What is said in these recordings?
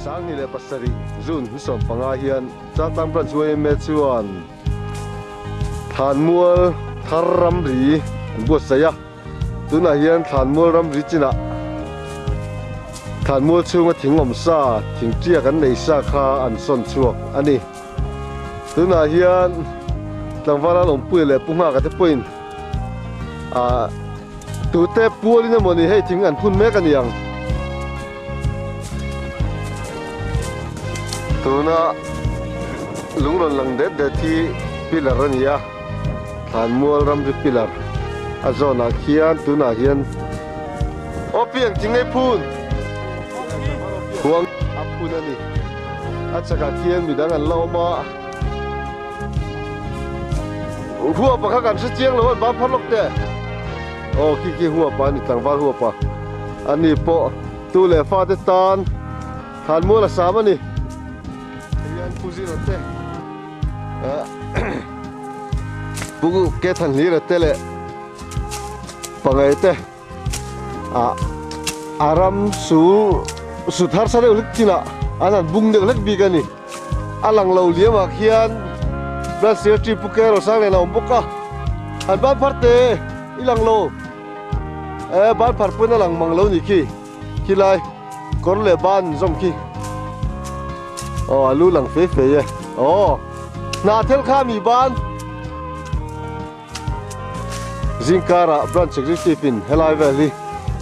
27 June ni 15 hian Chaltlang Branch yma chuan Thlanmual thar ramri an buatsaih a, tunah hian Thlanmual ramri chinah Thlanmual chhunga thing awm sa, thing tiak an nei sa kha an sawn chhuak a ni. Tunah hian tlangval an awmpui leh Pu Nghaka te pawhin ah tute pualin emaw ni hei thing an phun mek a ni ang. Tuna lung rawn lang det det hi pillar a ni a, Thlanmual ramri pillar a zawnah khian tunah hian aw piang chi ngei phun huang a phun a ni. A chakah khian midang an la awm a, huapa kha kan hre chiang lo a, an ban phar lawk teh. Aw khi khi huapa a ni, tlangval huapa a ni pawh tu leh fate tan thlanmual a sam a ni. Hian Pu Zira te Pu Kethanhlira te leh Pangai te ah a ram su sut harsa deuh hlek chinah an han bung deuh hlek bik a ni. A lang lo liam ah khian Branch Secretary Pu Kero Sanglian a awm bawk a, an ban phar te i lang lo e ban phar pawn a lang mang lo ni khi khilai kawr leh ban zawm khi aw a lu lang fei fei e aw hnah thel kha mi ban Zingkarah Branch Executive in helai vel hi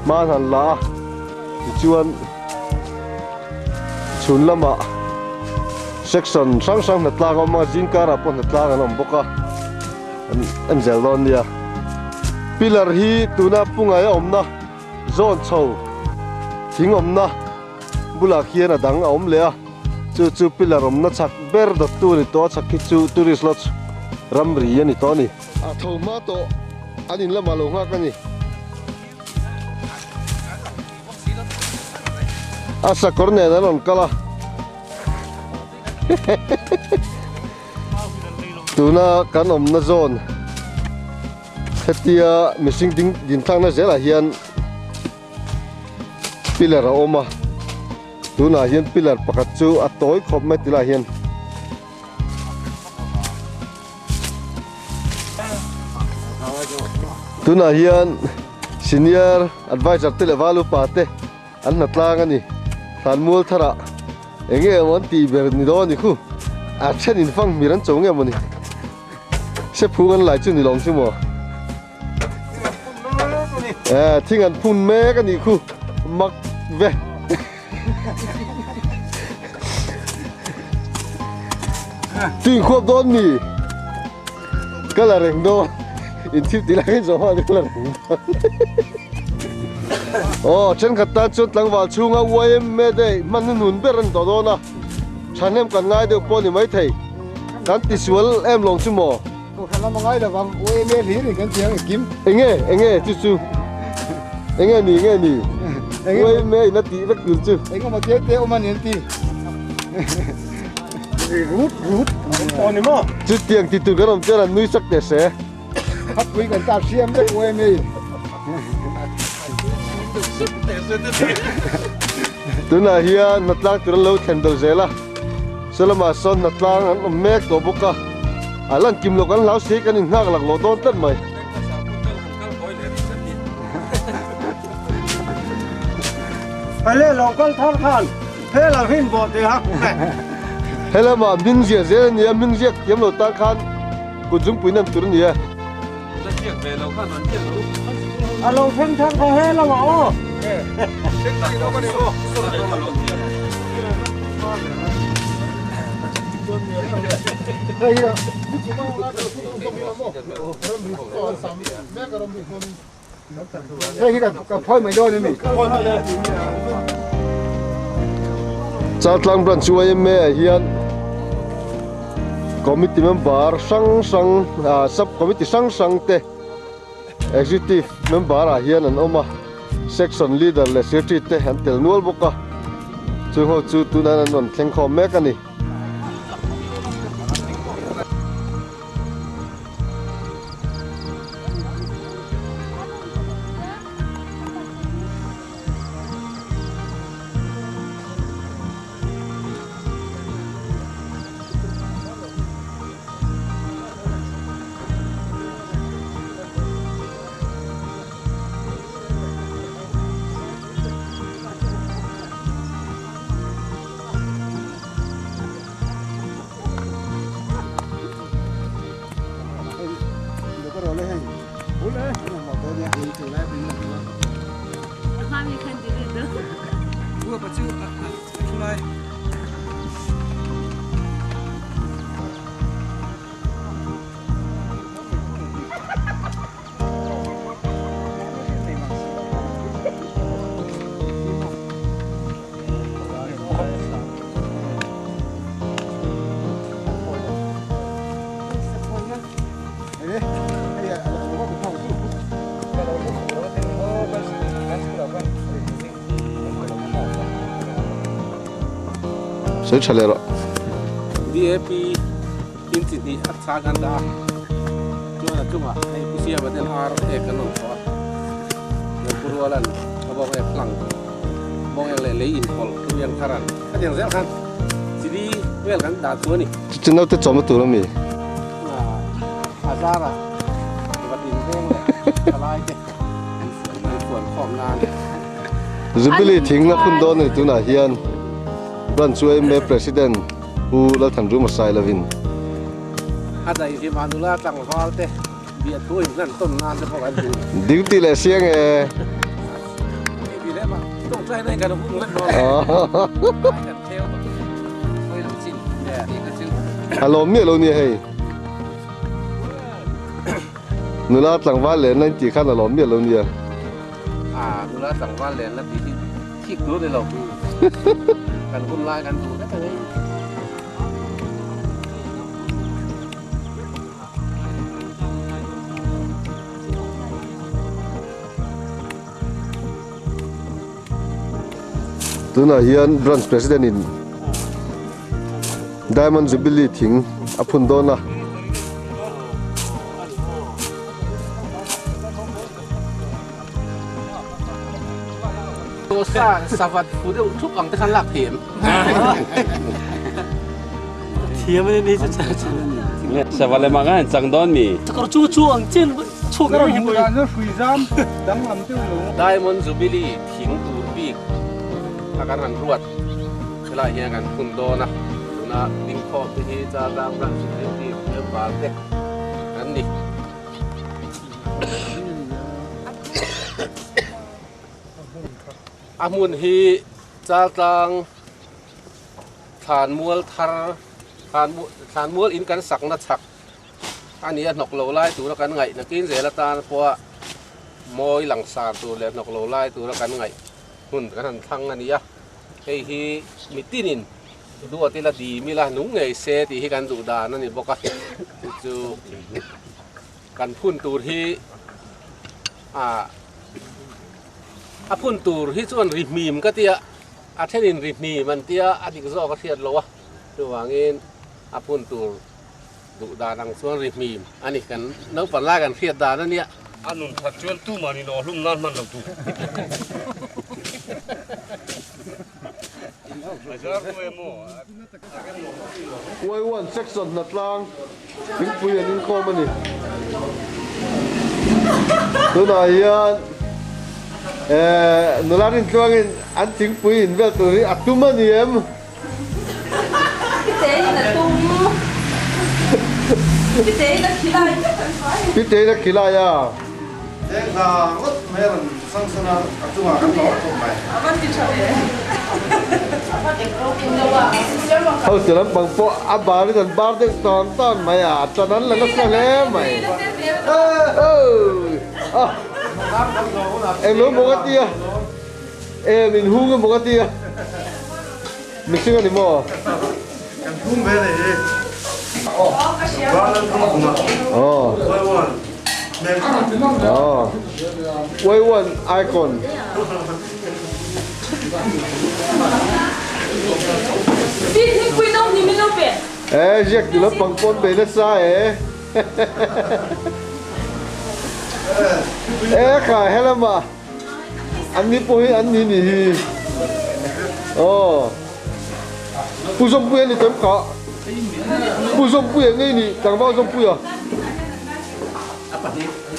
hma an han la a, tichuan chhun lamah section hrang hrang hnatlang a awm a, zingkarah pawh hnatlang an awm bawk a, an en zel dawn nia. Pillar hi tuna Pungai a awmna zawn chho thing awmna bulah khian a dang a awm leh a, chu chu pillar awmna chhak ber dawttu a ni tawh a, chhak khi chu tourist lodge ramri a ni tawh a ni. A tho hma tawh an in lamah lo nghak a ni. A sakawr nen an rawn kal a. Tuna kan awmna zawn hetia mihring ding dinthlakna zelah hian Pillar a awm a, tunah hian pillar pakhat chu a tawi khawp mai tilaiah hian tunah hian senior advisor te leh val upa te an hna tlang a ni Thlanmual tharah eng nge emaw an tih ber ni dawn a ni khu a then in fang hmir an cho nge maw ni sephung an lai chu ni lawng chu maw. Eh, thing an phun mek a nih khu mak ve. Tui khuap dawn mi. Ka la reng dawn. In thil ti lai in zawh hma ka la reng dawn. Oh, thenkhat tan chuan tlangval chhunga YMA day hman hi nun ber a ni tawh dawn a. Thahnem kan ngai deuh pawh a ni maithei. Kan tisual em lawng chu maw? Kohhran lam a ngai lo vang, UMA hlir in kan ti ang engkim. Enge, enge chu chu. Enge ni, enge ni. UMA in a tih vek tur chu. Eng awm te te awm a ni an ti. Rut rut. Aw ni maw? Chutiang ti tur kan awm chuan an nui sak teh se. Khapui kan tap siam vek UMA in. Tunah hian hnatlang tur an lo thlen deuh zel a. Saw lamah sawn hnatlang an awm mek tawh bawk a, a lan kim loh kan hlau si kan inghak lak lawh dawn tlat mai. Hei lo kal thar khan he lo hin bawh tih a. He lamah hming ziah zel a ni a, hming ziak thiam lo tan khan kut zungpui nem tur a ni e. La ziak ve lo khan an ziak lo. A lo thleng thar kha he lamah aw. Hei hi ka phawi mai dawn a mi. Chaltlang Branch YMA ah hian committee member hrang hrang ah sub committee hrang hrang te executive member ah hian an awm a section leader leh secretary te an tel nual bawk a chung ho chu tunah hian an rawn thleng khawm mek a ni. Sawi tha leh rawh. DAP in chi hnih a chhang an dah a, chuan a chungah hei Pu Siama ten ar ek an rawn thawh a, Pu Rualan a bawng ek hlang bawng ek leh lei inpawlh Pu Lianthara'n a tiang zel khan chili vel kan dah thu a ni. Chu naute chawmna tur a mi? A zarah vat inveng leh thalai te an fuan khawm nan. Jubilee thingna phun dawn a ni tunah hian Branch yma President Pu Lalthanruma Sailovin. A daih hi mah nula tlangval te biahthu in hlan tawn nan te pawh kan duh. Duty leh siang e. Duty leh mah tawngtai na in kan hung vek dawn. Kan theu sawi lo chin tih kha chu. A lawm miah lo nia hei. Nula tlangval len la in tih khan a lawm miah lo nia. A nula tlangval len la tih hi thik tur ni lo. Kan hun lai kan duh vek ang. Tunah hian Branch President in Diamond Jubilee thing a phun dawn a. Dosa savat fu deuh thup ang te khan lak thiam. Thiam ani ni chu cha chu. Savat leh mah khan chang dawn mi. Chakar chu chu ang chen chhuak Ka rawn hmuh dan chu hrui zam danglam deuh lo. Diamond Jubilee thing tur bik a kan han ruat helai hian kan phun dawn a, tuna dingkhawm te hi Chaltlang Branch Executive member te an ni. A hmun hi Chaltlang Thlanmual thar Thlanmual in kan sakna chhak a ni a, hnawk lo lai tura kan ngaih nakin zel atan pawha mawi langsar tur leh hnawk lo lai tura kan ngaih hmun kan han thlang a ni a, hei hi mitinin Duat ila dim ila nung ngei se tih hi kan duh dan a ni bawk a, chu chu kan phun tur hi ah a phun tur hi chuan ri hmim ka tia a thenin ri hmim an tia a dik zawk a hriat lo a chuvangin a phun tur duh dan ang chuan ri hmim a ni kan naupang lai kan hriat dan a nia. A nun that chuan tumah ni lo hlum nan hman lo tur. Y1 section hnatlang thingpui an inkhawm a ni. Tunah hian eh nula rintluangin an thingpui in vel tur hi a tum a ni em? Pitein a tum. Pitein a khilai vek an fai. Pitein a khilai a. Lengza ngawt mai a rawn sang san a, a chungah kan hlawh khawp mai. A van ti tha ve. Ho ti lampang pawh a bar in an bar deuh tawn tawn mai a, tan an la nasa hle mai. Englo maw ka tia, em in hung emaw ka tia, mihring a ni maw? Kan hung ve nei hi. Aw. Y1 icon. E ziak tu lampang pawn bei nasa e. E kha helama an ni pawh hi an ni ni hi. Aw. Pu Zawmpuia ni tam kha. Pu Zawmpuia ngei ni tlangval Zawmpuia.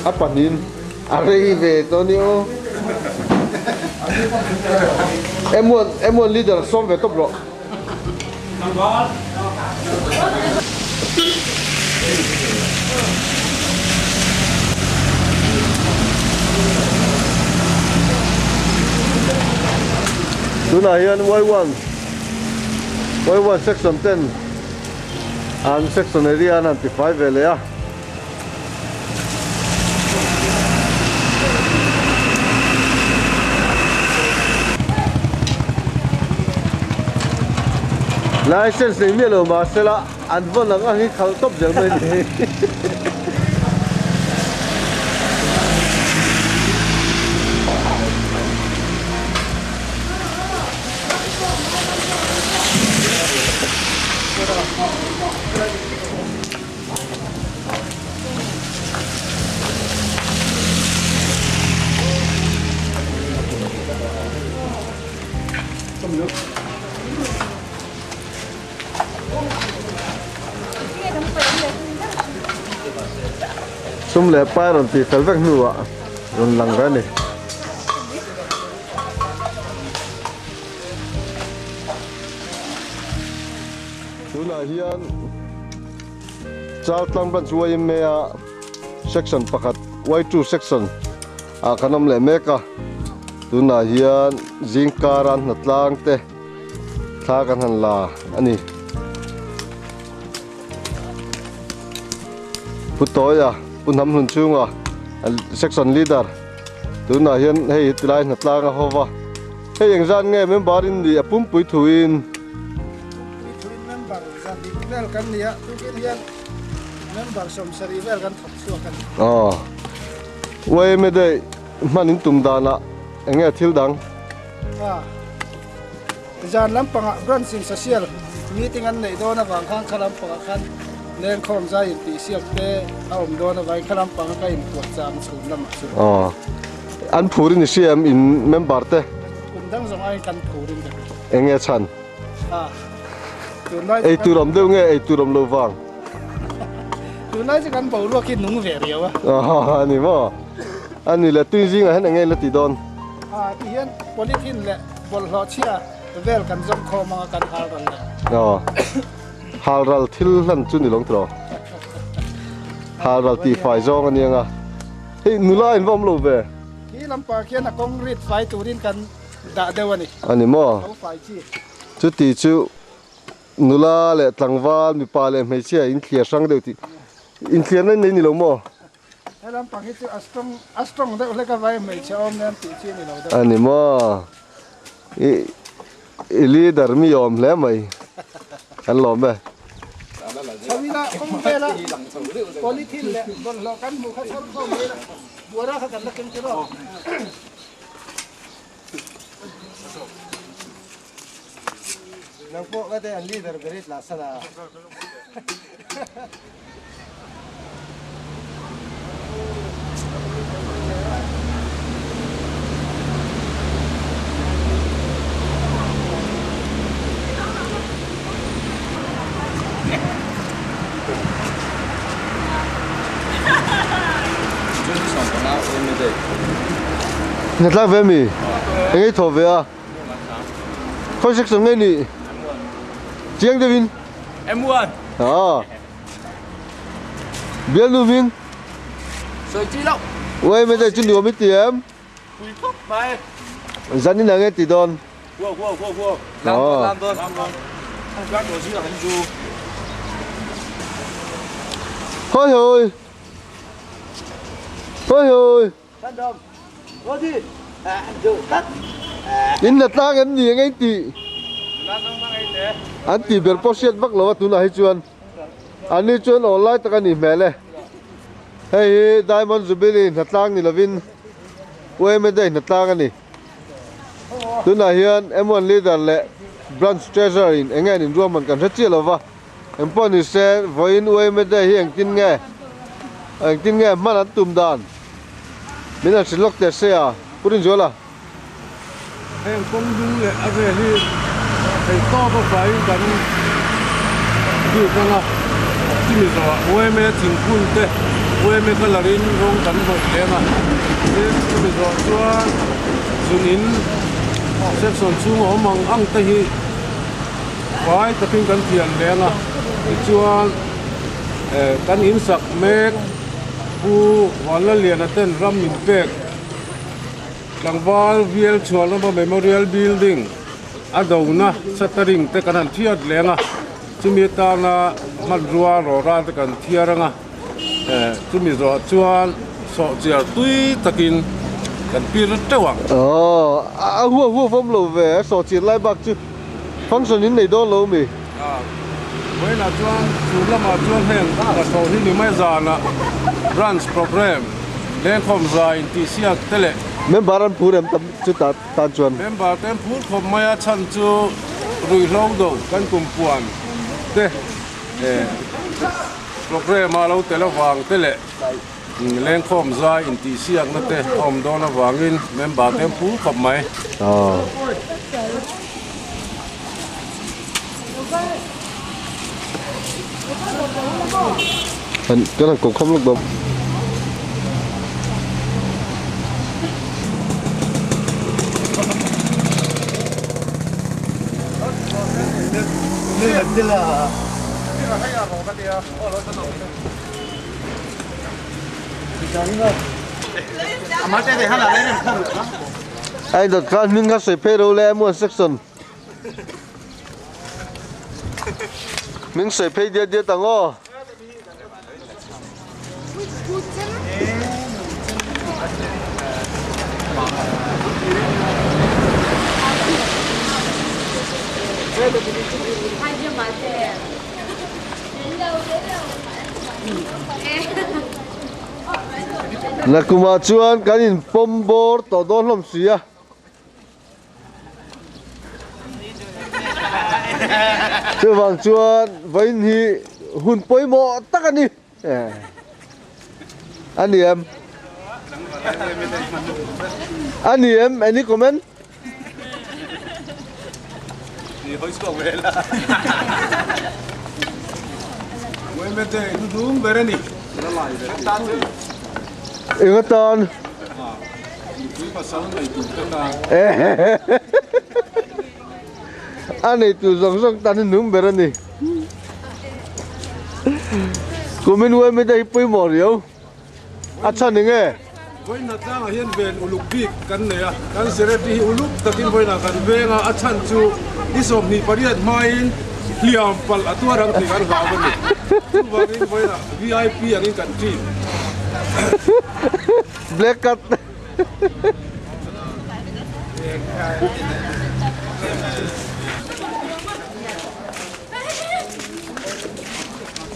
A pahnin a rei ve tawh ni aw. M1 M1 leader sawm ve tawp rawh. Tunah hian Y1 Y1 section ten an section area an han tifai ve leh a. License nei miah lo mahsela an vawn ang ang hi khalh tawp zel mai ni. Sum leh pai rawn tih fel vek hnuah rawn lang ve a ni. Tunah hian Chaltlang Branch YMA a section pakhat Y2 section ah kan awm leh mek a. Tunah hian zingkara hnatlang te thla kan han la a ni. Pu Tawia, Pu Hnamhlun chhunga section leader tunah hian hei tilai hnatlang a ho va. Hei engzat nge member in nih a pumpui thuin? Pumpui thuin member zan dik vel kan ni a, tukin hian member 70 vel kan thawk chhuak a ni. Aw, YMA day hman in tum danah eng nge thil dang? A, zan lampangah branch in social meeting an neih dawn avang khan kha lampangah khan lengkhawm zai intihsiak te a awm dawn avangin kha lampanga ka inpuah chang chhun lamah chu. Aw. An phur in i hria em in member te? Kum dang zawng aiin kan phur in ka hria. Eng nge chhan? Ah, tunlai chu Ei tur awm deuh nge ei tur awm lo vang? Tunlai chu kan boruak hi nung ve riau a. Ah, a ni maw? A ni le, tui zingah hian eng nge la ti dawn? Ah, ti hian polythene leh bawlhhlawh chhia vel kan zawm khawm anga kan hal ral leh. Aw, hal ral thil hlan chu ni lo tiraw? Hal ral tih fai zawng a nia nga. Hei nula in va awm lo ve. Khi lampang khian a kawng rit fai turin kan dah deuh a ni. A ni maw? Lo fai chi. Chuti chu nula leh tlangval mipa leh hmeichhia in thliar hrang deuh tih inthliarna in nei ni lo maw? He lampang hi chu a strong a strong deuh hlek a vai hmeichhe awm nen tih chi a ni lo deuh. A ni maw? I I leader mi awm hle mai. Kan lawm e. Chawila kawng vela polythene leh bawlhhlawh kan hmuh kha chhar khawm mai ila buara kha kan la keng tir aw. Nang pawh ka te an leader ber i tla sana. Hnatlak ve mi? Eng ei thaw ve a? Khawi section nge nih? Chiang deuhin. M1. Ah. Bialnu hming? Sawi chi loh. Uai mai dai chu nuam i ti em? Pui khawp mai. Zan in ang e ti dawn. Huo huo huo huo. Lam dawn lam dawn. Lam dawn. Lam dawn zing ah kan zu. Hoi hoi. Hoi hoi. In la tlang em ni ang tih an tih ber pawh hriat vak lo a tunah hi chuan an ni chuan awl lai tak a nih hmel e hei hi Diamond Jubilee hnatlang ni lovin UMA Day hnatlang a ni tunah hian M1 Leader leh Branch Treasurer in eng nge an inruahman kan hre chiah lo va engpawh ni se vawiin UMA Day hi engtin nge engtin nge hman an tum dan. Min han hrilh lawk teh se a, Pu Rinzuala. Heng kawng dung leh a vel hi thei tawp avangin kan bik ang a, chumi zawhah UMA thingkung te UMA colour in rawng kan hnawih leng a, tin chumi zawh chuan zun in section chhung a awm ang ang te hi fai takin kan thian leng a, tichuan kan insak mek. Pu Vanlaliana ten ram min pek tlangval vial chhuahlama Memorial Building a dona shuttering te kan han thiat leng a, chumi atana hmanrua rawra te kan thiar ang a, chumi zawh chuan sawhchiar tui takin kan pir teuh ang. Aw, a huah huah fawm lo ve, a sawhchiar lai bak chu Function in nei dawn lo mi? Vawiinah chuan chhun lamah chuan heng hnathawh hi ni mai zanah branch program lengkhawm za intihsiak te leh. Member an phur em tam chu tan chuan. Member te an phur khawp mai a chhan chu ruihhlo do kan kum puan te program a lo tel avang te leh. Lengkhawm zai intihsiakna te a awm dawn avangin member te an phur khawp mai. Kan kan han kawm khawm lawk dawn. Ai dawt khan hming kha sawi phei ro le M1 section. Hming sawi phei diat diat ang aw. Nakumah chuan kan inpawm bawr tawh dawn hlawm si a. Chuvang chuan vawiin hi hun pawimawh tak a ni. A ni em? A ni em? Any comment? Eng atan? A neitu zawng zawng tan hi nung ber a ni. Kumin uaimi te hi pawimawh riau. A chhan eng nge? Vawiinah tlangah hian ven uluk bik kan nei a, kan secretary hi uluk takin vawiinah kan veng a, a chhan chu ni 28 hmain hliam palh a tuar ang tih kan hlau a ni. Chuvangin vawiinah VIP angin kan treat. Black cat.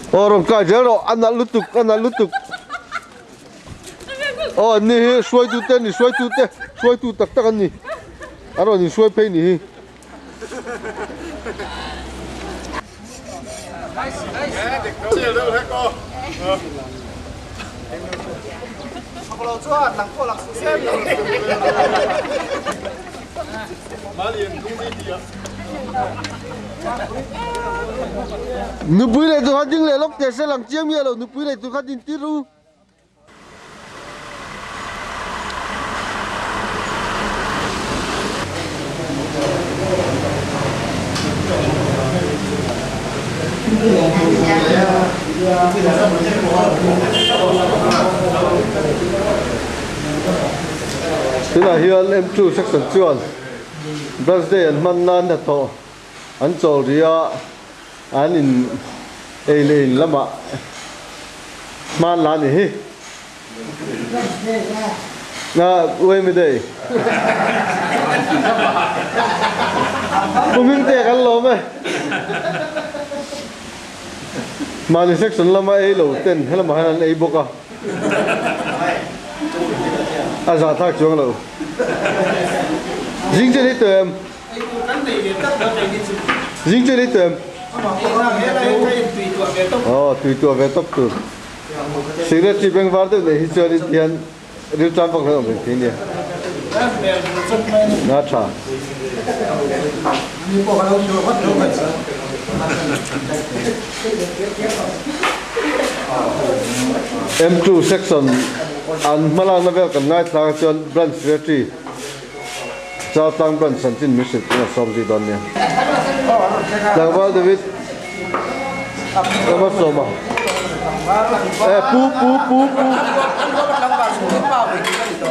Aw rawn kai zel rawh a nalh lutuk a nalh lutuk aw an ni hi hruaitu te an ni hruaitu te hruaitu tak tak an ni a rawn inhruai phei ni hi. Nupui leh tur kha ding leh lawk teh se lang chiang miah lo nupui leh tur kha din tir u. Tunah hian M2 section chuan Birthday an hman nan hnathawh an chawl rih a. An in ei leh in lamah hman la ni hi. Na uaimi dei. Pu Hmingte kan lawm e. Mahni section lama ei lo ten helamah hian an ei bawk a. A zahthlak chuang lo. Zing chen hi tuem. Zing chu ni tuam. Aw tui tuah ve tawp tur. Cigarette chi beng var deuh nei hi chuan in tihian rilṭam vak hian awm reng thei nia. Na tha. M2 section an hmalakna vel kan ngaithla chuan branch secretary Chaltlang branch chanchin min hrilh tun a sawm zui dawn nia. Tlangval David Lama sawma. Eh pu pu pu pu.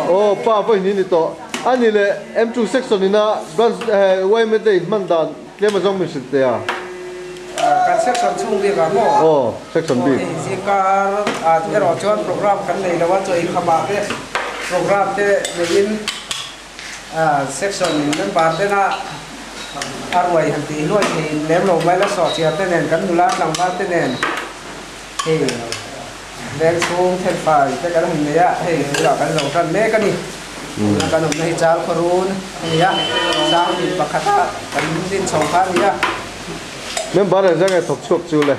Oh pa vawi ni ni tawh. Ani leh M2 section ina branch eh yma te in hman dan tlem azawng min hrilh teh a. Kan section chhung bik ah maw? Aw section bik. Hei zingkar ah erawh chuan program kan nei lo a, chaw inkham ah te program te neiin section member tena a ruai han tih hluai thei lem lo mai la sawhchiar te nen kan nula tlangval te nen hei veng chhung thenfai te kan han nei a, hei tunah kan zo tan mek a ni. Tuna kan awmna hi chal khawrun a ni a, sanghnih pakhata kan din chho kha a ni a. Member engzah nge thawk chhuak chu le?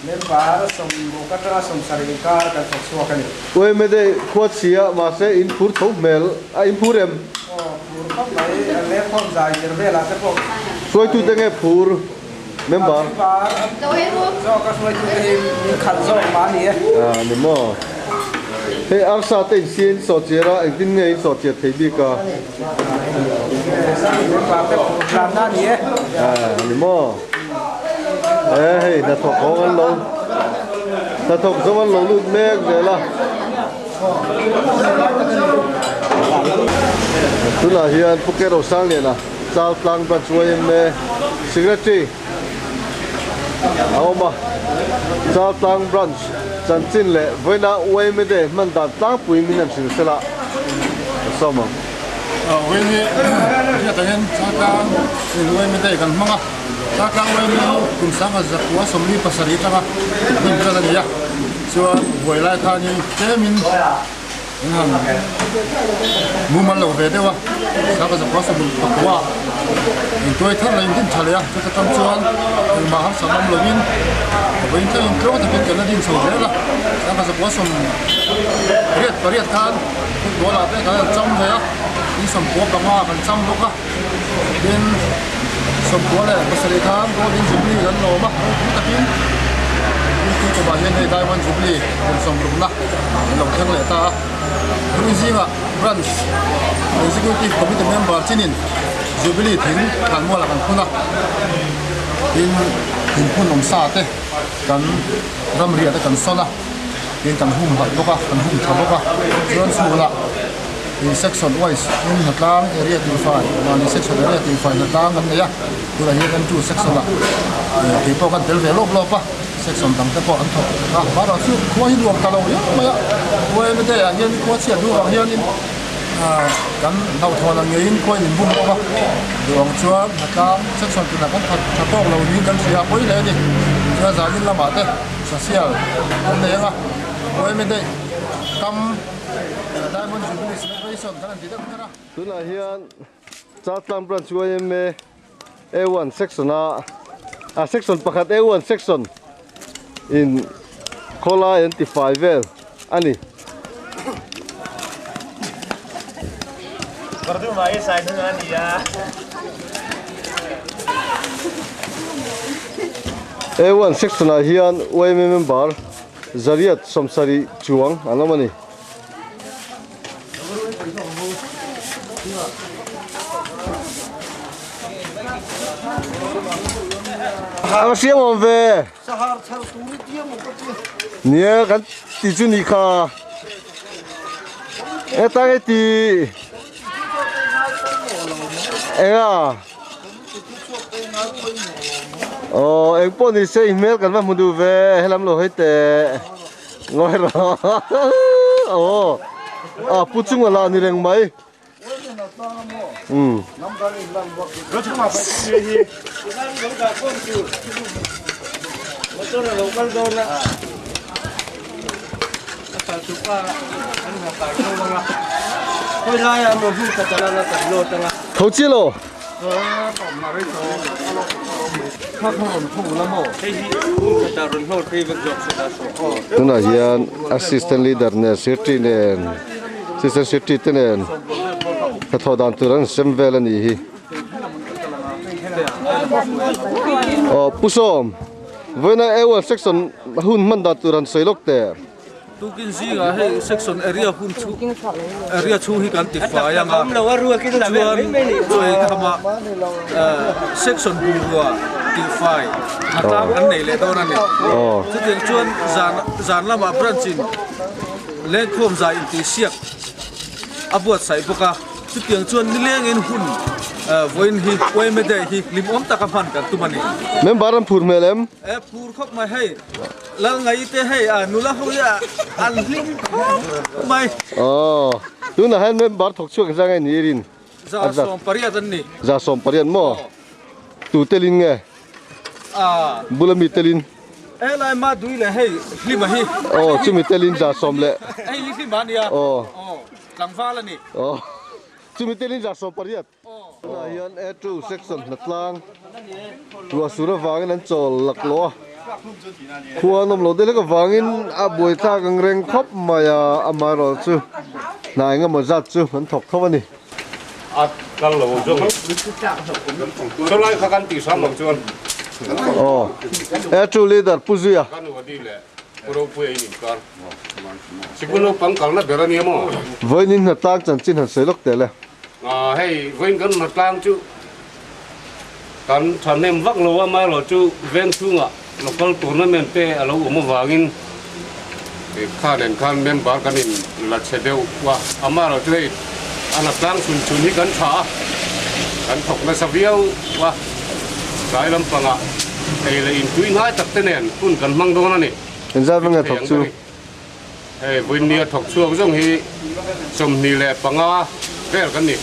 Member sawmruk atanga sawmsarih inkar kan thawk chhuak a ni. Uaimede khua chhia mahse in phur tho hmel a in phur em? Aw phur khawp mai, a leng khawm zai tir velah te pawh. Hruaitute nge phur? Member. Zawk a hruaitute hi min khalh zawk mah a ni e. A ni maw? Hei arsa te in siain sawhchiar a, engtin nge in sawhchiar thei bik a? Member te phur tlanna a ni e. A ni maw? E hei hnathawk hawng an lo hnathawk zo an lo lut mek zel a. Tunah hian Pu Kero Sangliana Chaltlang Branch yma Secretary a awm a, Chaltlang Branch chanchin leh vawiina yma Day hman dan tlangpui min han hrilh sela ka sawm ang. Vawiin hriat angin Chaltlang yma Day kan hmang a, Chaltlang yma kum 1927 atanga hman tan a ni a, chuan buai lai khanin tlemin An han mumal lo ve deuh a, sangha zakua sabun pakua intuai thar leh indin tha leh a, chuta tang chuan engmah harsa ngam lovin a vawiin thlengin tluang takin kan la din chho zel a, sangha zakua sawm riat pariat khan football ah te kan han cham ve a, tin sawmpua panga kan cham bawk a, tin sawmpua leh pasarih khan golden jubilee kan lawm a, ropui takin tin tu kumah hian hei diamond jubilee kum sawmrukna an lo thleng leh ta a, chumi zingah branch executive committee member chinin jubilee thing thlanmualah kan phun a, tin thingphun awm sa te kan ramriah te kan sawn a, tin kan humhalh bawk a, kan hum tha bawk a, chuan chhunah. Ih section wise in hnatlang area tihfai mahni section area tihfai hnatlang kan nei a tunah hian M two section ah ih kei pawh kan tel ve lawp lawp a section dang te pawh an thawk a mahrawh chu khua hi nuam ta lo riau mai a khua ema day ah hian khua chhiat duh vang hianin ah kan hlauhthawn ang ngeiin khua in inbum bawk a duh ang chuan hnatlang section tinah kan khat tha tawk lo niin kan hria a pawi hle a ni chuan zanin lamah te social kan nei ang a khua ema day kam. Tunah hian Chaltlang Branch yma A1 section a a section pakhat A1 section in khawlai an ti fai vel a ni. A1 section ah hian yma member Zariat sawmsarih chuang an awm a ni. A siam awm ve. Nia kan ti chu ni kha. Heta nge ti. Enga. Aw eng pawh ni se i hmel kan va hmu duh ve helam lo hawi teh ngawi rawh aw a pu chunga lah ni reng mai umm. Tho chi lo. Tunah hian assistant leader nen secretary nen assistant secretary te nen hnathawh dan tur an sem vel a nih hi. Aw Pu Sawm vawiina A1 section hun hman dan tur han sawi lawk teh. Tukin zingah hei section area hun chu area chhung hi kan ti fai ang a chuan chawi khama section bungrua tih fai hnatlang an nei leh dawn a ni. Chutiang chuan zan zan lamah branch in lengkhawm zai intihsiak a buatsaih bawk a. Chutiang chuan nilengin hun vawiin hi yma day hi hlimawm taka hman kan tum a ni. Member an phur hmel em? E phur khawp mai hei. Lalngai te hei a nula ho hi an hlim khawp mai. Aw tunah hian member thawk chhuak zang nge ni rin? 180 an ni. 180 maw? Tu telin nge? Bula mi telin? Helai ma dui leh hei hlima hi. Aw chumi telin 10 leh. Hei hi hlima a nia. Aw. Tlangval a ni. Aw chumi telin 180. Tunah hian A2 section hnatlang ruahsur avangin an chawl laklawh a, khua an awm lo deuh hlek avangin a buaithlak ang reng khawp mai a, amaherawh chu hna eng emaw zat chu an thawk tho a ni. A kal lo zawk. Chulai kha kan tih hram lo chuan. Aw A2 leader Pu Zuia. Vawiin hnatlang chanchin han sawi lawk teh le. Hei vawiin kan hnatlang chu kan thahnem vak lo a, amaherawhchu veng chhungah local tournament te a lo awm avangin kha nen khan member kan in la chhe deuh a, amaherawhchu hei a hnatlang chhun chhun hi kan tha a, kan thawk nasa viau a, tlai lampangah ei leh intui hnai tak te nen hun kan hmang dawn a ni. Engzat vanga thawk chu? Hei Vawinia thawk chhuak zawng hi 25 vel kan ni.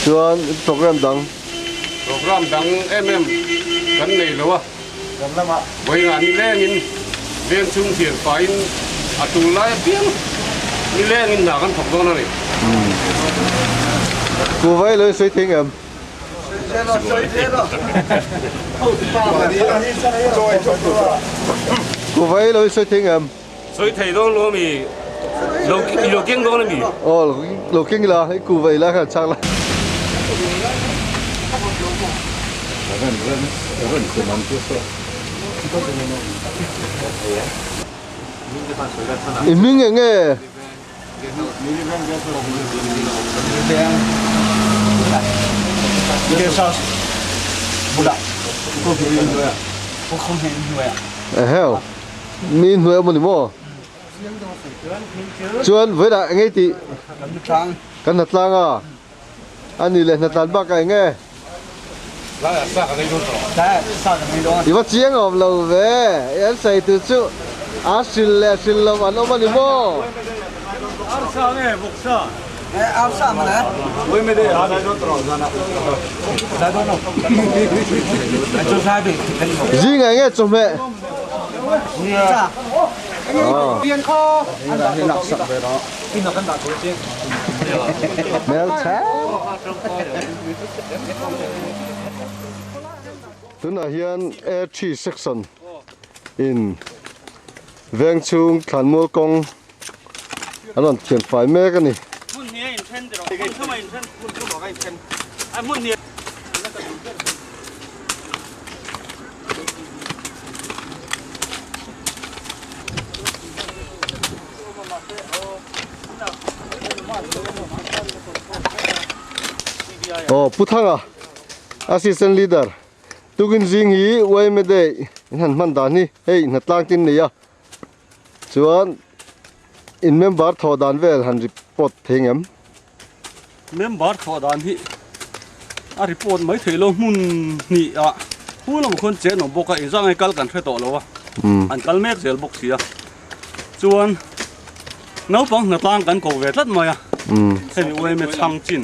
Chuan program dang? Program dang em em kan nei lo a. Vawiinah nilengin veng chhung thian pahin a tul lai apiang nilengin hna kan thawk dawn a ni. Kuhva i lo insawi thei ngem? Kuhva i lo sawi thei ngem? Sawi thei dawn lo ami? Lo i lo keng dawn ami? Aw lo keng ila, i kuhva ila khan chak la. I hming eng nge? Eheu, mi hnuai awm a ni maw? Chuan vawilah eng nge tih? Kan hnatlang a. A ni leh hnatlan bakah eng nge? I va chiang awm lo ve, i an sawi tur chu a hrilh leh hrilh lo an awm a ni maw? Zingah eng nge chawhmeh? Tunah hian A3 section in veng chhung thlanmual kawng an rawn thian fai mek a ni. Aw Pu Thanga Assistant Leader tukin zing hi yma day in han hman dan hi hei hnatlang tin nei a chuan in member thawh dan vel han report thei ngem. Member thawh dan hi a report mai theih lo hmun hnih ah hu lamah khuan chen awm bawk a engzah nge kal kan hre tawh lo a an kal mek zel bawk si a chuan naupang hnatlang kan ko ve tlat mai a hemi uaime chhang chin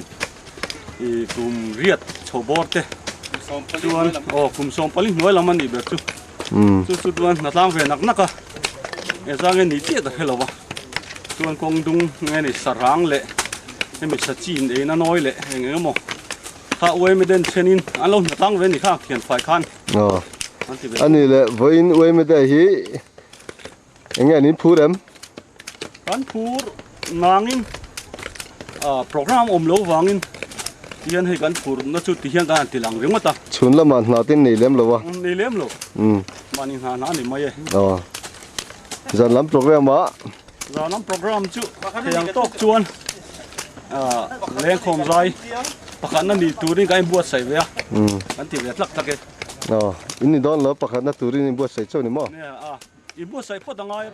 ih kum riat chho bawr te chuan aw kum 40 hnuai lam a nih ber chu chu chu chuan hnatlang ve nak nak a engzah nge ni chiah ka hre lo a. Chuan kawng dung nge ni sarang leh hemi sachin eina nawi leh eng eng emaw kha uaime den thenin an lo hna tlang ve ni kha thian fai khan aw ani leh vawiin uaime te hi eng nge an in phur em? Kan phur nangin program awm lo vangin tihian hei kan phur na chu tihian kan han ti lang ringawt a. Chhun lamah hna tin nei lem lo a. Nei lem lo. Mahni hna hna a ni mai e. Aw. Zan lam program ah. Zan lam program chu thei ang tawk chuan lengkhawm zai pakhatna ni turin kan inbuatsaih ve a, kan ti ve tlak tlak e. Aw, in ni dawn lo pakhatna turin inbuatsaih chauh ni maw? Nia, a inbuatsaih phawt a ngai a.